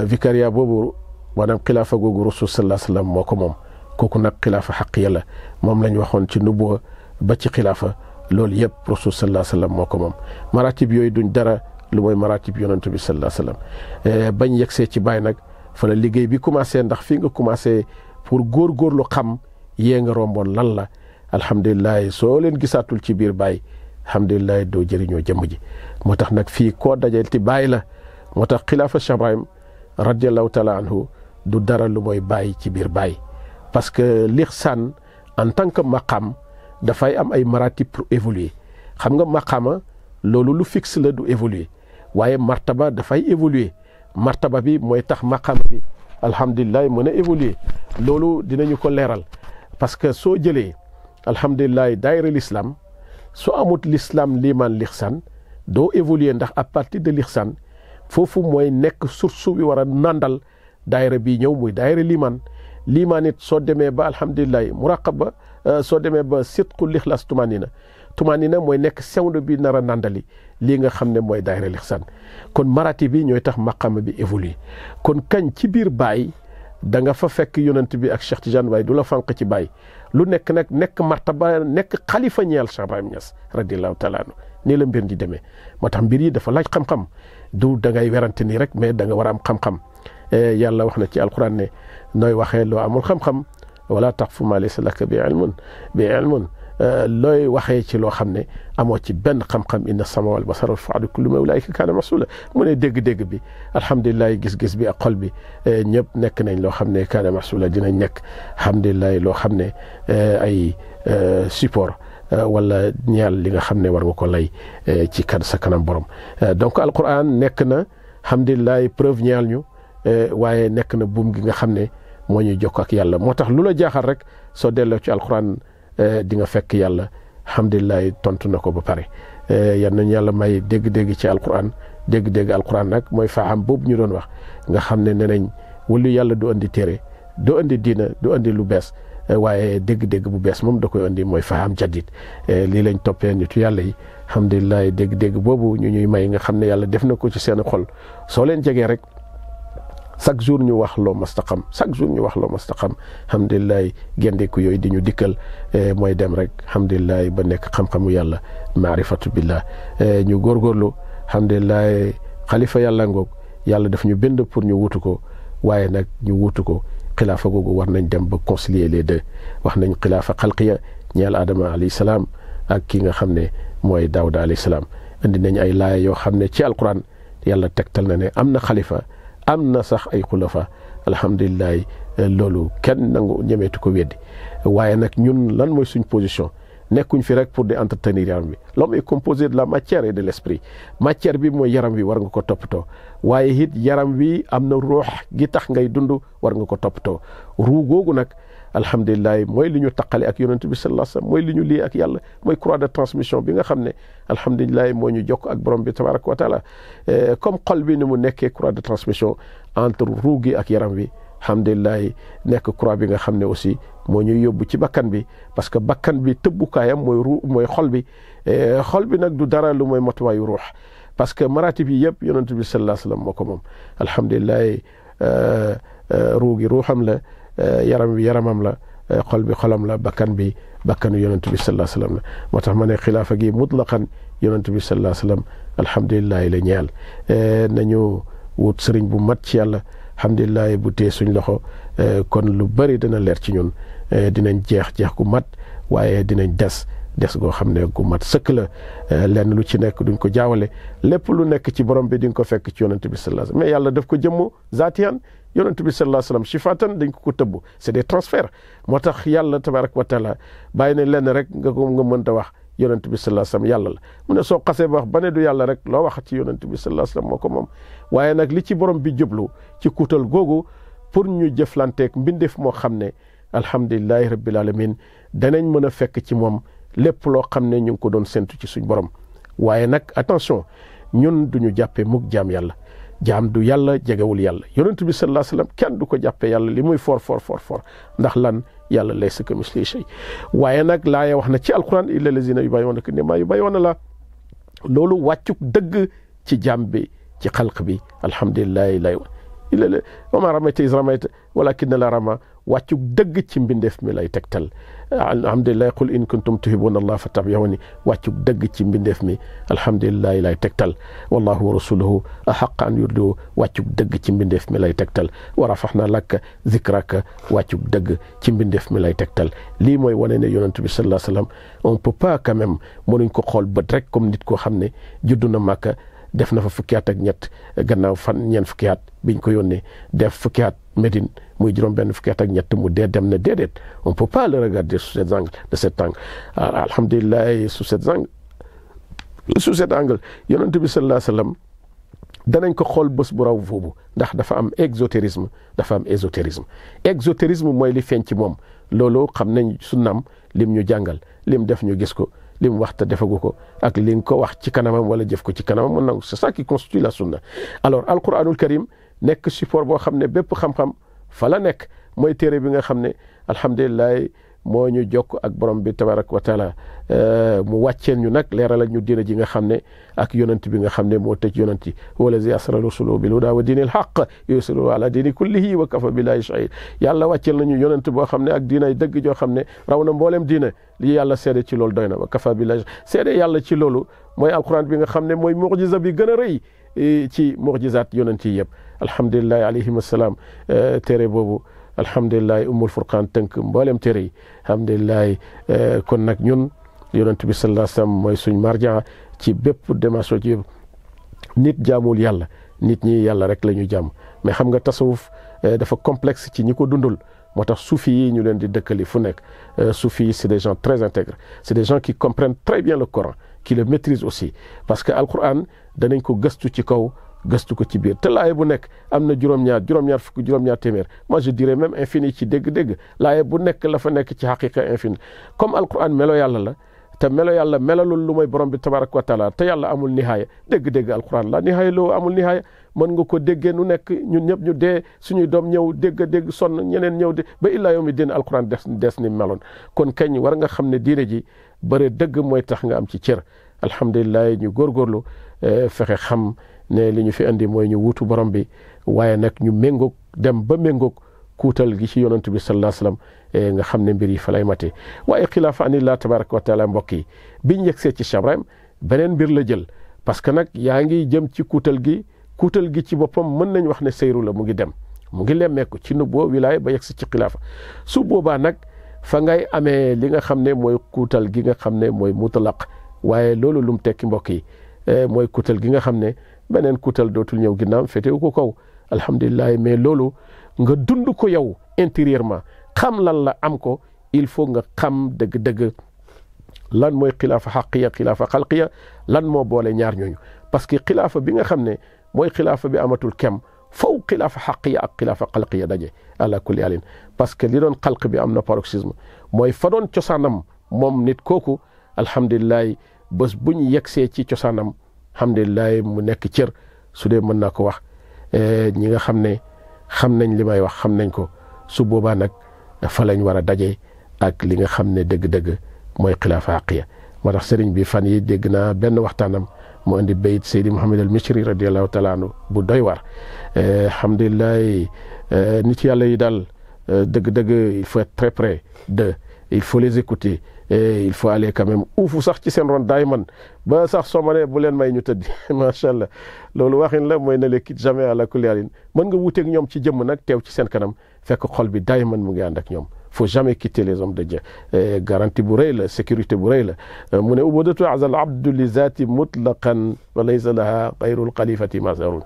vicariat boobu maanaam xilaafa googu rasul sallallahu alayhi wa sallam moo ko moom kooku nag xilaafa xaqiya la moom lañ waxoon ci nubuwa ba ci xilaafa loolu yëpp rasul sallallahu alayhi wa sallam moo ko moom. maratib yooyu duñ dara lu mooy maratib yonent bi sallallahu alayhi wa sallam. bañ yegsee ci Baay nag fa la liggéey bi commencé, ndax fii nga commencé pour góorgóorlu xam yee nga romboon lan la. alhamdulilah soo leen gisaatul ci biir Baay alhamdulilah doo jëriñoo jëmm ji. moo tax nag fii koo dajal ti Baay la. moo tax xilaafa Cheikh Ibrahim radiallahu taala anhu du dara lu mooy Baay ci biir Baay. parce que l'ihsaan en tant que maqaam dafay am ay maratib pour évoluer. xam nga maqaama loolu lu fixe la du évoluer, waaye martaba dafay évoluer. martaba bi mooy tax maqaama bi alhamdulilah mën a évoluer. loolu dinañu ko leeral parce que soo jëlee alhamdulilah daayira l'islam soo amut l'islam liimaan l'ihsaan doo évoluer, ndax à partir de l'ihsaan foofu mooy nekk source bi war a nandal daayira bii ñëw muy daayira liimaan. liimaan it soo demee ba alhamdulilah muraqaba soo demee ba sidqu lixlaas tumaanina mooy nekk sewnde bi nar a nandali lii nga xam ne mooy daayira lixsaan. kon marati bi ñooy tax maqama bi évoluer. kon kañ ci biir Baay da nga fa fekk yonent bi ak Cheikh Tidiane, waaye du la fànq ci Baay lu nekk nag nekk martaba nekk xalifa ñeel Cheikh Ibrahim Niass radiyallahu taala anhu. nii la mbir di demee. moo tax mbir yi dafa laaj xam-xam, du da ngay werante nii rek, mais da nga war a am xam-xam. yàlla wax na ci alquran ne nooy waxee loo amul xam-xam wala taqfu ma laysa laka bi ilmun looy waxee ci loo xam ne amoo ci benn xam-xam. inna sama wal basara wal fuada kullu ma ulaika kaana masula. mu ne dégg-dégg bi alhamdulilah gis-gis bi ak xol bi ñëpp nekk nañ loo xam ne kaana masula dinañ nekk alhamdulilah loo xam ne ay support wala ñeel li nga xam ne war nga ko lay ci sa kanam borom. donc alquran nekk na alhamdulilah preuve ñeel ñu. waaye nekk na buum gi nga xam ne moo ñuy jokk ak yàlla. moo tax lu la jaaxal rek soo delloo ci alquran di nga fekk yàlla alhamdulilah tontu na ko ba pare. yal nañu yàlla may dégg-dégg ci alquran. dégg-dégg alquran nag mooy faam boobu ñu doon wax nga xam ne neneen wala yàlla du andi téere du andi diina du andi lu bees, waaye dégg-dégg bu bees moom da koy andi mooy faam jadid. lii lañ toppee nitu yàlla yi alhamdulilah dégg-dégg boobu ñu ñuy may nga xam ne yàlla def na ko ci seen xol. soo leen jegee rek chaque jour ñu wax loo mastaqam alhamdulilah gendeeku yooyu di ñu dikkal mooy dem rek alhamdulilah ba nekk xam-xamu yàlla maarifatu billah. ñu góorgóorlu alhamdulilah xalifa yàlla ngoog yàlla daf ñu bind pour ñu wutu ko, waaye nag ñu wutu ko xilaafa googu war nañ dem ba concilier les deux. wax nañ xilaafa xalqiya ñeel Adama alayhi salaam ak ki nga xam ne mooy Daawuda alayhi salaam. indi nañ ay laaya yoo xam ne ci alquran yàlla tegtal na ne am na xalifa, am na sax ay xulafa. alhamdulilah loolu kenn nangu ñemeetu ko weddi. waaye nag ñun lan mooy suñ position? nekkuñ fi rek pour di entretenir yaram bi. L'homme est composé de la matière et de l'esprit. matière bi mooy yaram wi war nga ko toppatoo, waaye it yaram wi am na ruux gi tax ngay dund war nga ko toppatoo. ruu googu nag alhamdulilah mooy li ñu taqale ak yonent bi sallallahu alayhi wasallam, mooy li ñu lii ak yàlla, mooy croix de transmission bi nga xam ne alhamdulilah moo ñu jokk ak borom bi tabaraka wa taala. comme xol bi ni mu nekkee croix de transmission entre ruu gi ak yaram wi, alhamdulilah nekk croix bi nga xam ne aussi moo ñuy yóbbu ci bakkan bi, parce que bakkan bi tëbbukaayam mooy ruu mooy xol bi. xol bi nag du dara lu mooy matuwaayu ruux, parce que maratib yi yëpp yonent bi sallallahu alayhi wasallam moo ko moom. alhamdulilah ruu gi ruuxam la, yaram bi yaramam la, xol bi xolam la, bakkan bi bakkanu yonent bi sallallahu alayhi wasallam la. moo tax ma ne xilaafa gi mutlaqan yonent bi sallallahu alayhi wasallam alhamdulilah la ñeel. nañu wut sëriñ bu mat ci yàlla alhamdulilah bu tee suñ loxo kon lu bari dana leer ci ñun. dinañ jeex gu mat, waaye dinañ des goo xam ne gu mat sëkk la. lenn lu ci nekk duñ ko jaawale. lépp lu nekk ci borom bi di nga ko fekk ci yonent bi sallallahu alayhi wasallam. mais yàlla daf ko jëmm zaatiyan, yonent bi sallallahu alayhi wasallam shifatan dañ ko tëbb. c'est des transferts. moo tax yàlla tabaraka wa taala bàyyi ne lenn rek nga mënta wax yonent bi sallallahu alayhi wasallam yàlla la. mu ne soo xasee ba wax ba ne du yàlla rek loo wax ci yonent bi sallallahu alayhi wasallam moo ko moom. waaye nag li ci borom bi jublu ci kuutal googu pour ñu jëflanteeg mbindeef moo xam ne alhamdulilahi rabbil alamin danañ mën a fekk ci moom lépp loo xam ne ñu ngi ko doon séntu ci suñ borom. waaye nag attention, ñun duñu jàppee mukk jaam yàlla. jaam du yàlla, jegewul yàlla. yonent bi sallallahu alayhi wasallam kenn du ko jàppee yàlla li muy for ndax lan yàlla laysa kamislihi shay. waaye nag laaya wax na ci alquran illa lazina yubayyi'unaka innamaa yubayyi'una la. loolu wàccuk dëgg ci jaam bi ci xalq bi alhamdulilah lay wa maa ramayta iz ramayta walaakinna Allaaha ramaa wàccug dëgg ci mbindeef mi lay tegtal. alhamdulilah qul in kuntum tuhibbuuna Allah fattabi'uuni wàccug dëgg ci mbindeef mi alhamdulilah lay tegtal. wallaahu wa rasuluhu ahaqqa an yurduuhu wàccug dëgg ci mbindeef mi lay tegtal. wa rafaxnaa laka zikraka wàccug dëgg ci mbindeef mi lay tegtal. lii mooy wane ne yonent bi sallallahu alayhi wa sallam on peut pas quand même mënuñ ko xool bët rek comme nit koo xam ne juddu na Màkka def na fa fukki at ak ñett gannaaw ñeent fukki at biñ ko yónnee def fukki at Médine muy juróom benn fukki at ak ñett mu dee dem na déedéet on peut pas le regarder sous cet angle de cet angle. alhamdulilah sous cet angle yonent bi sallallahu alayhi wa sallam danañ ko xool bés bu raw boobu ndax dafa am exotérisme dafa am exotérisme mooy li feeñ ci moom loolu xam nañ sunnaam lim ñu jàngal lim def ñu gis ko lim wax te defagu ko ak li nga ko wax ci kanamam wala jëf ko ci kanamam mën na c'est ça qui constitue la sunna. alors alquranul karim nekk support boo xam ne bépp xam-xam fa la nekk mooy téere bi nga xam ne alhamdulilah moo ñu jokk ak borom bi tabarak wa taala mu wàcceen ñu nag leeralal ñu diina ji nga xam ne ak yonent bi nga xam ne moo tëj yonent yi wallazi asra rusuluhu bil huda wa diinil haqq yusiru ala diini kullihi wa kafa billahi shahid. yàlla wàcceel nañu yonent boo xam ne ak diinay dëgg joo xam ne raw na mboolem diina li yàlla seede ci loolu doy na wa kafa billahi seede yàlla ci loolu mooy alquran bi nga xam ne mooy mu'jiza bi gën a rëy ci mu'jizaat yonent yi yëpp alhamdulilah alayhim assalaam téere boobu alhamdulilah ummul furqaan tënk mboolem téere yi alhamdulilah kon nag ñun yonent bi sallallahu alayhi wa sallam mooy suñ marja ci bépp démarche ci nit jaamul yàlla nit ñi yàlla rek la ñu jàmm mais xam nga tasawuf dafa complexe ci ñi ko dundul moo tax suufi yi ñu leen di dëkkali fu nekk suufi yi c'est des gens très intègres c'est des gens qui comprennent très bien le Coran qui le maîtrisent aussi parce que alquran danañ ko gëstu ci kaw gëstu ko ci biir te laaye bu nekk am na juróom-ñaar fukk juróom-ñaar téeméer moi je dirais même infini ci dégg-dégg laaye bu nekk la fa nekk ci xaqiqa infini comme alquran melo yàlla la te melo yàlla melalul lu mooy borom bi tabaraka wa taala te yàlla amul nihaaya dégg-dégg alquran la nihaaya loo amul nihaaya mën nga ko déggee nu nekk ñun ñëpp ñu dee suñuy doom ñëw dégg sonn ñeneen ñëw de ba illaa yawmi diin alquran des ni meloon kon kañ war nga xam ne diine ji bëre dëgg mooy tax nga am ci cër alhamdulilah ñu góorgóorlu fexe xam ne li ñu fi andi mooy ñu wuutu borom bi waaye nag ñu méngoog dem ba méngoog kuutal gi ci yonent bi sallallahu alayhi wasallam nga xam ne mbir yi fa lay mate waaye xilaafa anillah tabaraka wa taala mbokk yi biñ yegsee ci Cheikh Ibrahim beneen mbir la jël parce que nag yaa ngi jëm ci kuutal gi ci boppam mën nañ wax ne seyru la mu ngi dem mu ngi lemmeeku ci nubboo wilaaya ba yegsi ci xilaafa su boobaa nag fa ngay amee li nga xam ne mooy kuutal gi nga xam ne mooy mutlaq waaye loolu lu mu tekki mbokk yi mooy kuutal gi nga xam ne beneen kuutal dootul ñëw ginnaaw féetewu ko kaw alhamdulilah mais loolu nga dund ko yow intérieurement xam lan la am ko il faut nga xam dëgg-dëgg lan mooy xilaafa xaqiya xilaafa xalqiya lan moo boole ñaar ñooñu parce que xilaafa bi nga xam ne mooy xilaafa bi amatul kem faw xilaafa xaqiya ak xilaafa xalqiya daje ala kulli alin parce que li doon xalq bi am na paroxysme mooy fa doon cosaanam moom nit kooku alhamdulilah bés bu ñu yegsee ci cosaanam alhamdulilah mu nekk cër su dee mën naa ko wax ñi nga xam ne xam nañ li may wax xam nañ ko su boobaa nag fa lañ war a daje ak li nga xam ne dëgg-dëgg mooy xilaafa xaqiya moo tax sëriñ bi fan yi dégg naa benn waxtaanam mu indi bayit Seydi Mouhamed al Mishri radiallahu taala anhu bu doy war alhamdulilah nit yàlla yi daal dëgg-dëgg il faut être très près d'eux il faut les écouter et il faut aller quand même uufu sax ci seen ron daay man ba sax soo ma ne bu leen may ñu tëddi macha allah loolu waxin la mooy ne le quitte jamais à la kulli alin mën nga wuuteeg ñoom ci jëmm nag teew ci seen kanam fekk xol bi daay man mu ngi ànd ak ñoom faut jamais quitter les hommes de Dieu garantie bu rëy la sécurité bu rëy la mu ne ubudatu azal abdu li zati mutlaqan wa laysa laha gayrul xalifati masarun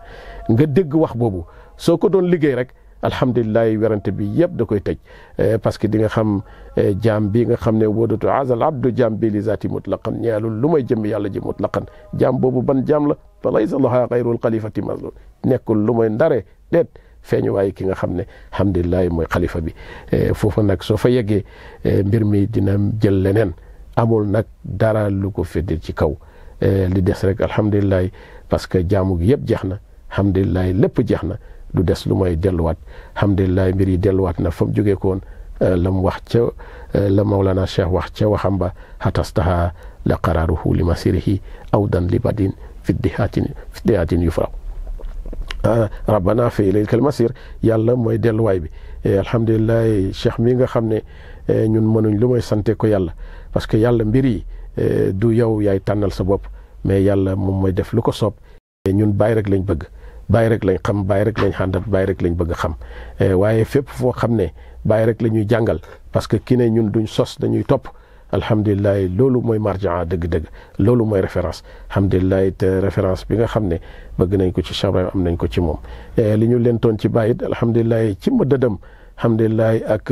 nga dégg wax boobu soo ko doon liggéey rek alhamdulilah werante bi yëpp da koy tëj parce que di nga xam jaam bi nga xam ne ubudatu azal abdu jaam bi li zati mutlaqan ñeelul lu may jëmmi yàlla ji mutlaqan jaam boobu ban jaam la wa laysa laha gayrul xalifati masarun nekkul lu may ndare déet feeñu waaye ki nga xam ne alhamdulilah mooy xalifa bi foofu nag soo fa yeggee mbir mi dina jël leneen amul nag dara lu ko féddil ci kaw li des rek alhamdulilah parce que jaamu gi yëpp jeex na alhamdulilah lépp jeex na du des lu mooy delluwaat alhamdulilah mbir yi delluwaat na fa mu jógee ko woon la mu wax ca la Mawlana Cheikh wax ca waxam ba hatastaha la qaraaruhu li masirihi awdan li badin fi dihaatin yufraw rabbana fa ilaykal masir yàlla mooy delluwaay bi. alhamdulilah cheikh mi nga xam ne ñun mënuñ lu mooy sante ko yàlla parce que yàlla mbir yi du yow yaay tànnal sa bopp mais yàlla moom mooy def lu ko soob. ñun bàyyi rek lañ bëgg bàyyi rek lañ xam bàyyi rek lañ xàndat bàyyi rek lañ bëgg xam waaye fépp foo xam ne bàyyi rek la ñuy jàngal parce que ki ne ñun duñ sos dañuy topp. alhamdulilah loolu mooy marjaa dëgg-dëgg loolu mooy référence alhamdulilah te référence bi nga xam ne bëgg nañ ko ci Cheikh Ibrahim am nañ ko ci moom. li ñu leen toon ci bàyyi it alhamdulilah ci ma dëdëm alhamdulilah ak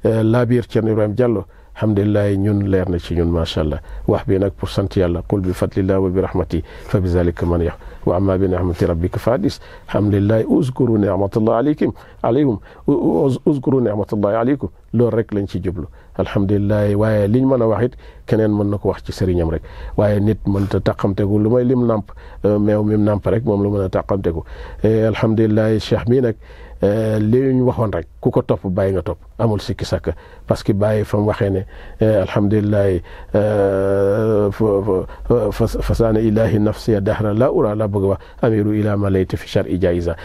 laabiir Thierno Ibrahima Diallo alhamdulilah ñun leer na ci ñun macha allah wax bi nag pour sant yàlla qul bi fadlillah wa bi rahmati fa bi zalika man yax wa amma bi ni'mati rabbika fa hadis alhamdulilah uzkuru ni'matallahi alaykum uzkuru ni'matallahi alaykum loolu rek lañ ci jublu alhamdulilah waaye liñ mën a wax it keneen mën na ko wax ci sëriñam rek waaye nit mënta tàqamteku lu may lim namp meew mim namp rek moom la mën a tàqamteku alhamdulilah cheikh mii nag li ñu waxoon rek ku ko topp bàyyi nga topp amul sikki sàkk parce que bàyyi fa mu waxee ne alhamdulilah fasaana ilahi nafsiya dahra la ura la bëgg a wax amiru ila ma layta fi char i jaïsa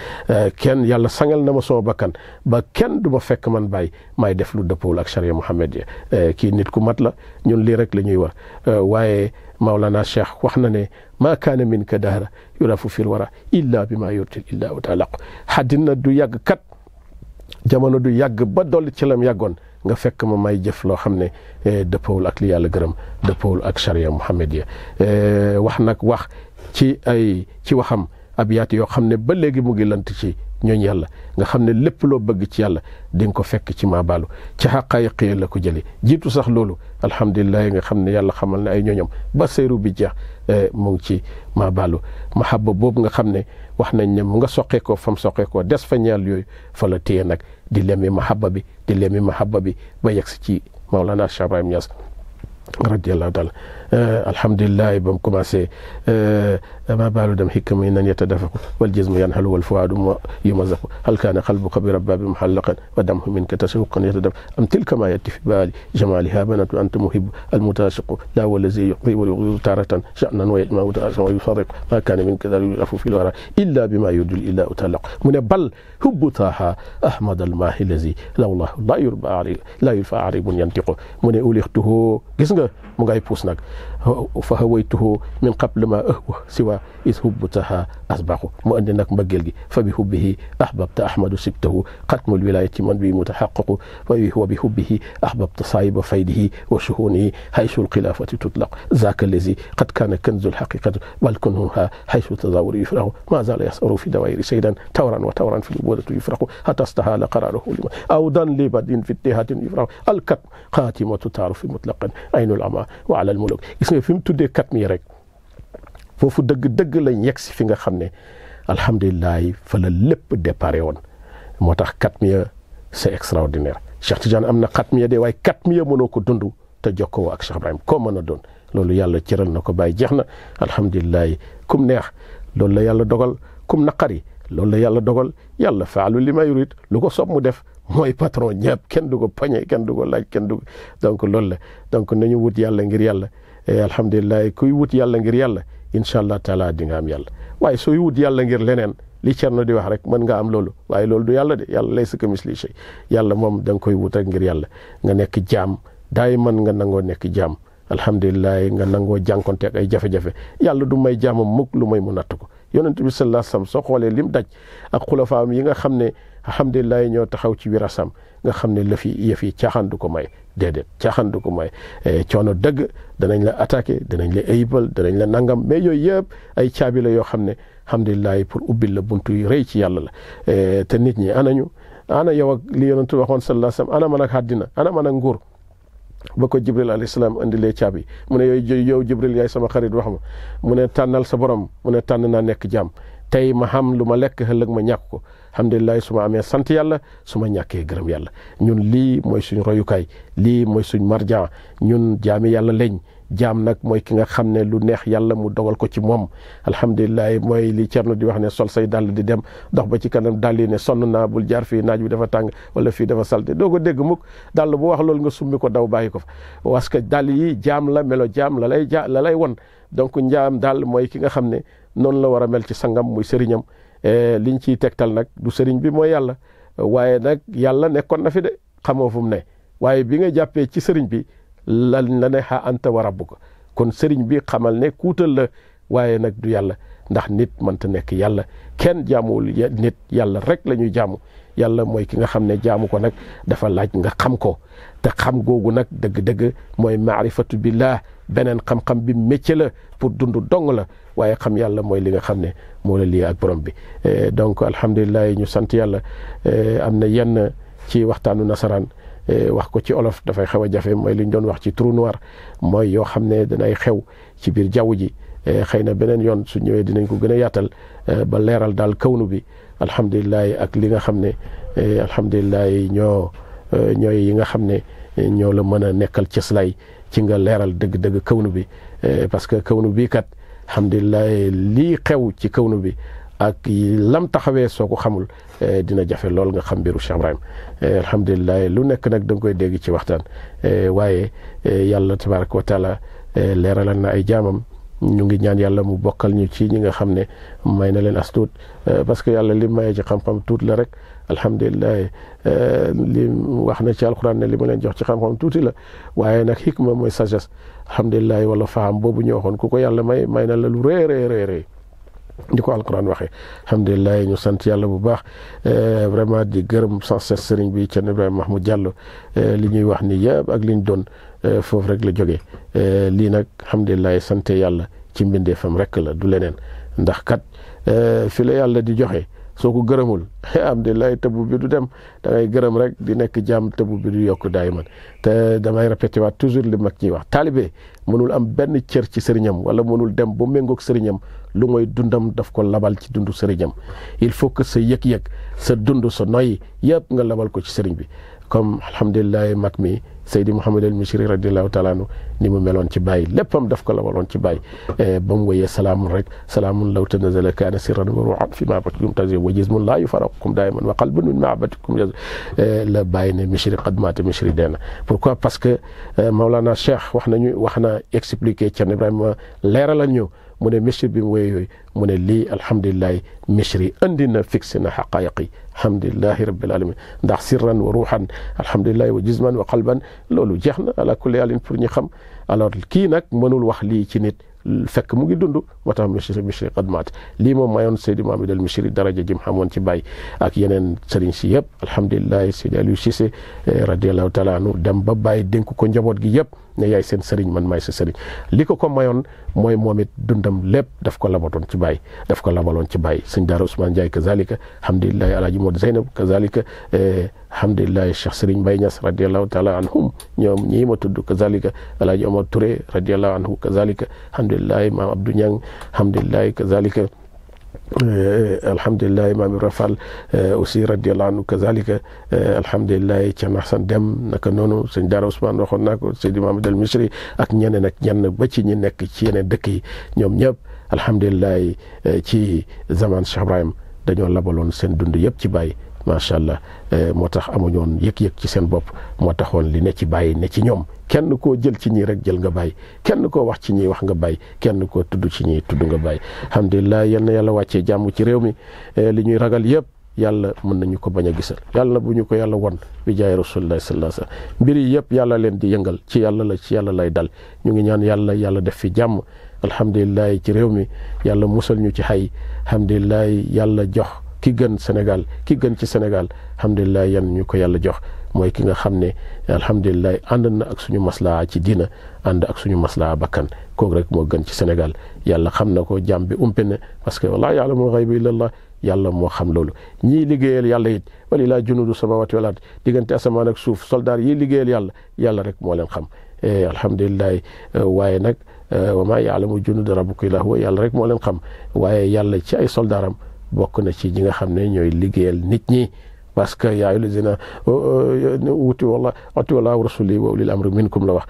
kenn yàlla sangal na ma sama bakkan ba kenn du ma fekk man bàyyi may def lu dëppawul ak charia Muhammad yi kii nit ku mat la ñun lii rek la ñuy war waaye Mawlana Cheikh wax na ne maa kaana min ka dahra yurafu fil wara illa bi maa yurtil illa wa taalaq xaddina du yàgg kat jamono du yàgg ba dolli ci lam yàggoon nga fekk ma may jëf loo xam ne dëppawul ak li yàlla gërëm dëppawul ak charia Muhammad yi wax nag wax ci waxam abiyaat yoo xam ne ba léegi mu ngi lant ci ñooñ yàlla nga xam ne lépp loo bëgg ci yàlla di nga ko fekk ci maa baalu ci xaqaayiq la ko jëlee jiitu sax loolu alhamdulilah nga xam ne yàlla xamal ne ay ñooñam ba seyru bi jeex mu ngi ci maa baalu mahabba boobu nga xam ne wax nañ ne mu nga soqeekoo fam soqeekoo des fa ñaal yooyu fa la téye nag di lemi mahabba bi ba yegg si ci Mawlana Cheikh Ibrahim Niass radiyallahu taala alhamdulilah ba mu commencé ma baalu dem xikma yi nan yatadafaku wal jismu yanhalu wal fuaadu yumazaku hal kaana qalbuka bi rabbabi muhallaqan wa damhu minka tashawuqan yatadaf am tilka ma yatti fi baali jamaliha banatu anta muhibu almutashiqu la wallazi yuqdi wa yughdi taratan sha'nan wa yajma'u taratan wa yufarriqu ma kaana minka yurafu fi lwara illa bima yurdil illa utalaq mu ne bal hubbu taaha ahmad almaahi lazi lawlahu la yulfa aribun yantiqu mu ne ulixtuhu gis nga mu ngay puus nag fa hawaytuhu min qable ma ahwa siwa is hubbutaha asbaqu mu andi nag mbëggeel gi fa bi hubbihi ahbabta ahmadu sibtahu xatmul wilayati man bi mutaxaqaqu wa bi hubbihi ahbabta saayiba faydihi wa shuhunihi haysu alxilafati tutlaq zaka allazi qad kana kanzu alhaqiqati bal kunhuha haysu tazawuri yufraxu ma zala yasaru fi dawayri saydan tawran wa tawran fi lubudatu yufraxu hatta stahala qararuhu lima awdan libadin fi ittihatin yufraxu alkat xaatimatu taarufi mutlaqan aynul ama wa ala almuluk gis nga fi mu tuddee kat mi rek foofu dëgg lañ yegg si fi nga xam ne alhamdulilah fa la lépp déparé woon moo tax kat mi c'est extraordinaire Cheikh Tidiane am na kat mi de waaye kat mi mënoo ko dund te jokkoo ak Cheikh Ibrahim koo mën a doon loolu yàlla cëral na ko bàyyi jeex na alhamdulilah kum neex loolu la yàlla dogal kum naqari loolu la yàlla dogal yàlla faalu li ma yurid lu ko soob mu def mooy patron ñëpp kenn du ko pañe kenn du ko laaj kenn du donc loolu la donc nañu wut yàlla ngir yàlla alhamdulilah kuy wut yàlla ngir yàlla incha allah taala di nga am yàlla waaye sooy wut yàlla ngir leneen li Cerno di wax rek mën nga am loolu waaye loolu du yàlla de yàlla laysa kamislihi shay yàlla moom da nga koy wut rek ngir yàlla nga nekk jaam daay mën nga nangoo nekk jaam alhamdulilah nga nangoo jànkonte ak ay jafe-jafe yàlla du may jaamam mukk lu may mu natt ko yonent bi sallallahu alayhi wasallam soo xoolee lim daj ak xulafaam yi nga xam ne alhamdulilah ñoo taxaw ci wirasam nga xam ne yëf yi caaxaan du ko may déedéet caaxaan du ko may coono dëgg danañ la attaqué danañ la ayibal danañ la nangam mais yooyu yëpp ay caabi la yoo xam ne alhamdulilah pour ubbil la buntu yi rëy ci yàlla la te nit ñi ana yow ak li yonent waxoon sallallahu alayhi wasallam ana man ak àddina ana man ak nguur ba ko Jibril alayhi salaam andilee caabi mu ne yow Jibril yaay sama xarit wax ma mu ne tànnal sa borom mu ne tànn naa nekk jaam tey ma xam lu ma lekk ëllëg ma ñàkk ko alhamdulilah su ma amee sant yàlla su ma ñàkkee gërëm yàlla ñun lii mooy suñ royukaay lii mooy suñ marjaan ñun jaami yàlla lañ jaam nag mooy ki nga xam ne lu neex yàlla mu dogal ko ci moom alhamdulilah mooy li Cerno di wax ne sol say dàll di dem dox ba ci kanam dàll yi ne sonn naa bul jaar fii naaj bi dafa tàng wala fii dafa salte doo ko dégg mukk dàll bu wax loolu nga summi ko daw bàyyi ko fa parce que dàll yi jaam la melo jaam la lay won donc njaam daal mooy ki nga xam ne noonu la war a mel ci sangam muy sëriñam liñ ciy tegtal nag du sëriñ bi mooy yàlla waaye nag yàlla nekkoon na fi de xamoo fu mu ne waaye bi nga jàppee ci sëriñ bi lan la ne xa anta wa rabbuka kon sëriñ bi xamal ne kuutal la waaye nag du yàlla ndax nit mënta nekk yàlla kenn jaamuwul nit yàlla rek la ñuy jaamu yàlla mooy ki nga xam ne jaamu ko nag dafa laaj nga xam ko te xam googu nag dëgg-dëgg mooy maarifatu billah beneen xam-xam bi métier la pour dund dong la waaye xam yàlla mooy li nga xam ne moo la lii ak borom bi donc alhamdulilah ñu sant yàlla am na yenn ci waxtaanu nasaraan wax ko ci olof dafay xaw a jafe mooy li ñu doon wax ci trou noir mooy yoo xam ne danay xew ci biir jaww ji xëy na beneen yoon su ñëwee dinañ ko gën a yaatal ba leeral daal kawnu bi alhamdulilah ak li nga xam ne alhamdulilah ñooy yi nga xam ne ñoo la mën a nekkal cëslaay ci nga leeral dëgg-dëgg kawnu bi parce que kawnu bii kat alhamdulilah lii xew ci kawnu bi ak lam taxawee soo ko xamul dina jafe lool nga xam mbiru Cheikh Ibrahim alhamdulilah lu nekk nag da nga koy dégg ci waxtaan waaye yàlla tabaraka wa taala leeralal na ay jaamam ñu ngi ñaan yàlla mu bokkal ñu ci ñi nga xam ne may na leen as tuut parce que yàlla li maye ci xam-xam tuut la rek alhamdulilah li wax na ci alquran ne li ma leen jox ci xam-xam tuuti la waaye nag hikma mooy sagesse alhamdulilah wala faham boobu ñu waxoon ku ko yàlla may na la lu rëy di ko alquran waxee alhamdulilah ñu sant yàlla bu baax vraiment di gërëm sans cesse sëriñ bi Thierno Ibrahima Mahmoud Diallo li ñuy wax ni yëpp ak li ñu doon foofu rek la jógee lii nag alhamdulilah sante yàlla ci mbindeefam rek la du leneen ndax kat fi la yàlla di joxe soo ko gërëmul alhamdulilah tëbu bi du dem da ngay gërëm rek di nekk jàmm tëbu bi du yokk daay man te damay répété waat toujours li mag ñuy wax taalibe mënul am benn cër ci sëriñam wala mënul dem ba méngoog sëriñam lu mooy dundam daf ko labal ci dundu sëriñam il faut que sa yëg-yëg sa dund sa noyyi yëpp nga labal ko ci sëriñ bi comme alhamdulilah mag mi Seydi Mouhamed El Mishri radiallahu taala anhu ni mu meloon ci bàyyi léppam daf ko labaloon ci bàyyi ba mu woyee salaamun rek salaamun law tanazala kaana sirran wa ruuhan fi mahabatikum tazir wa jismun laa yufaraqukum daiman wa qalbun min mahabatikum la bàyyi ne Mishri qad maata Mishri deena pourquoi parce que Maulana Cheikh wax na expliqué Thierno Ibrahima leeralal ñu mu ne Mishri bi mu woyee yooyu mu ne lii alhamdulilah Mishri andi na fixé na xaqaayiqi alhamdulilahi rabbil alamin ndax sirran wa ruuxan alhamdulilahi wa jisman wa qalban loolu jeex na ala kulli yàllin pour ñu xam alors kii nag mënul wax lii ci nit fekk mu ngi dund moo tax Mishri qad maat lii moom mayoon Seydi Mohamed El Mishri daraja jim xamoon ci Baye ak yeneen sëriñ si yëpp alhamdulilah Seydi Aliou Cissé radiallahu taala anhu dem ba Baye dénk ko njaboot gi yëpp ne yaay seen sëriñ man maay sa sëriñ li ko mayoon mooy moom it dundam lépp daf ko labatoon ci Baye daf ko labaloon ci Baye sëñ Daara Ousmane Ndiaye kazalika alhamdulilah Alaaji Modou Zeynab kazalika alhamdulilah Cheikh Serigne Baye Niass radiallahu taala anhum ñoom ñii ma tudd kazalika Alaaji Omar Touré radiallahu anhu kazalika alhamdulilah Maam Abdou Niang alhamdulilah kazalika alhamdulilah Maam Ibra Fall aussi radiallahu anhu kazalika alhamdulilah Thierno Hassane Dème naka noonu sëñ Daara Ousmane waxoon naa ko Seydi Mohamed El Mishri ak ñeneen ak ñenn ba ci ñi nekk ci yeneen dëkk yi ñoom ñëpp alhamdulilah ci zaman Cheikh Ibrahim dañoo labaloon seen dund yëpp ci Baye macha allah moo tax amuñoon yëg-yëg ci seen bopp moo taxoon li ne ci Baye ne ci ñoom kenn koo jël ci ñii rek jël nga Baye kenn koo wax ci ñii wax nga Baye kenn koo tudd ci ñii tudd nga Baye alhamdulilah yal na yàlla wàccee jàmm ci réew mi li ñuy ragal yëpp yàlla mën nañu ko bañ a gisal yàlla bu ñu ko yàlla won bi jaay rasulullah sallallahu alayhi wasallam mbir yi yëpp yàlla leen di yëngal ci yàlla lay dal ñu ngi ñaan yàlla def fi jàmm alhamdulilah ci réew mi yàlla musal ñu ci xay alhamdulilah yàlla jox ki gën Sénégal ki gën ci Sénégal alhamdulilah yan ñu ko yàlla jox mooy ki nga xam ne alhamdulilah ànd na ak suñu maslaa ci diina ànd ak suñu maslaa bakkan kooku rek moo gën ci Sénégal yàlla xam na ko jàmm bi umpe na parce que wallaahi ya'lamul ghayba illallah yàlla moo xam loolu ñii liggéeyal yàlla it walillaahi junuudu samaawaati wal ard diggante asamaan ak suuf soldaar yi liggéeyal yàlla rek moo leen xam alhamdulilah waaye nag wa maa ya'lamu junuuda rabbika illaa huwa yàlla rek moo leen xam waaye yàlla ci ay soldaaram bokk na ci ñi nga xam ne ñooy liggéeyal nit ñi parce que yaa ayyuhallazina utiu llaha wa rasuli wa ulil amri minkum la wax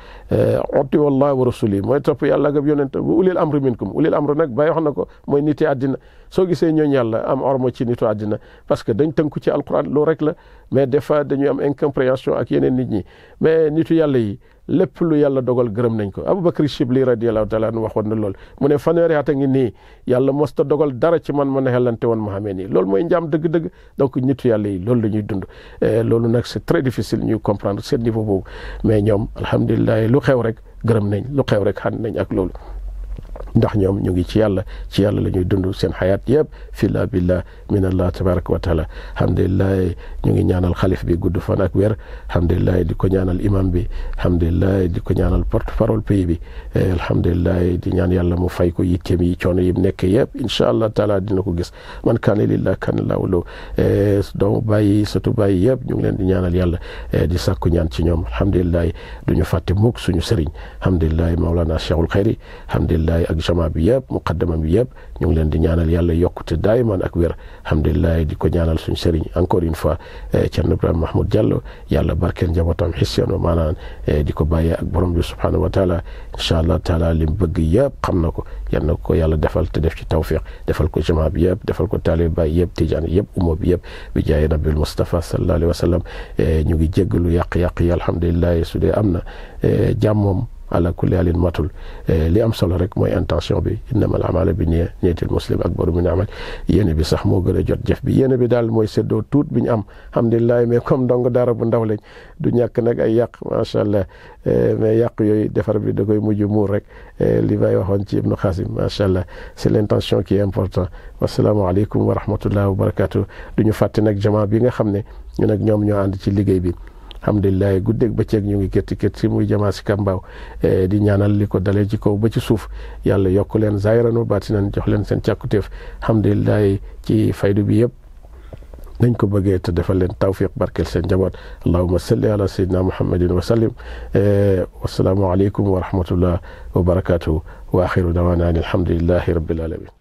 utiu llaha wa rasuli mooy topp yàlla ak yonent wa ulil amri minkum ulil amri nag Baye wax na ko mooy niti àddina soo gisee ñooñu yàlla am ormo ci nitu àddina parce que dañ tënku ci alquran loolu rek la mais des fois dañuy am incompréhension ak yeneen nit ñi mais nitu yàlla yi lépp lu yàlla dogal gërëm nañ ko Abubakar Shibli radiyallahu taala anhu waxoon na loolu mu ne fanweeri at a ngi nii yàlla mosta dogal dara ci man ne xelante woon ma xamee nii loolu mooy njaam dëgg-dëgg donc nitu yàlla yi loolu la ñuy dund loolu nag c'est très difficile ñuy comprendre seen niveau boobu mais ñoom alhamdulilah lu xew rek gërëm nañ lu xew rek xànd nañ ak loolu ndax ñoom ñu ngi ci yàlla la ñuy dund seen xayaat yëpp fila billah min allah tabaraka wa taala alhamdulilah ñu ngi ñaanal xalif bi gudd fan ak wér alhamdulilah di ko ñaanal imam bi alhamdulilah di ko ñaanal porte parole pays bi alhamdulilah di ñaan yàlla mu fay ko yitteem yi coono yi nekk yëpp incha allah taala dina ko gis man kaana lillah kaana lahu lahu doomu bàyyi surtout bàyyi yëpp ñu ngi leen di ñaanal yàlla di sàkku ñaan ci ñoom alhamdulilah duñu fàtte mukk suñu sëriñ alhamdulilah Mawlana Cheikhul Khayri alhamdulilah ak jamaa bi yëpp muqaddama bi yëpp ñu ngi leen di ñaanal yàlla yokkute daayiman ak wér alhamdulilah di ko ñaanal suñu sëriñ encore une fois Thierno Ibrahima Mahmoud Diallo yàlla barkeel njabootam xisyan wa maanaan di ko bàyyee ak borom bi subhanahu wa taala incha allah taala li mu bëgg yëpp xam na ko yal na ko yàlla defal te def ci tawfiq defal ko jamaa bi yëpp defal ko taalibe baay yëpp tijaan yëpp umma bi yëpp bi jaay nabil Mustafa sallallahu alayhi wa sallam ñu ngi jéggalu yàq-yàq yi alhamdulilah su dee am na jàmmoom ala kulli halin matul li am solo rek mooy intention bi innamal a'malu binniya niyatul muslim akbaru min amal yéene bi sax moo gën a jot jëf bi yéene bi daal mooy séddoo tuut bi ñu am alhamdulilah mais comme ndongo dara bu ndaw lañ du ñàkk nag ay yàq macha allah mais yàq yooyu defar bi da koy mujj muur rek li may waxoon ci Ibnu Xaasim macha allah c'est l'intention qui est important wasalaamualeykum wa rahmatullah wa barakatuh du ñu fàtte nag jamaa bi nga xam ne ñu nag ñoom ñoo ànd ci liggéey bi alhamdulilah guddeeg bëccëg ñu ngi kërti muy jamaa si Kambaaw di ñaanal li ko dalee ci kaw ba ci suuf yàlla yokk leen zaahiran wa baatinan jox leen seen càkkutéef alhamdulilah ci faydu bi yëpp nañ ko bëggee te defal leen tawfiq barkeel seen njaboot allahumma salli ala sayyidina muhammadin wa sallim wasalaamu aleykum wa rahmatullah wa barakatuh wa axiru dawaana an alhamdulillahi rabbil alamin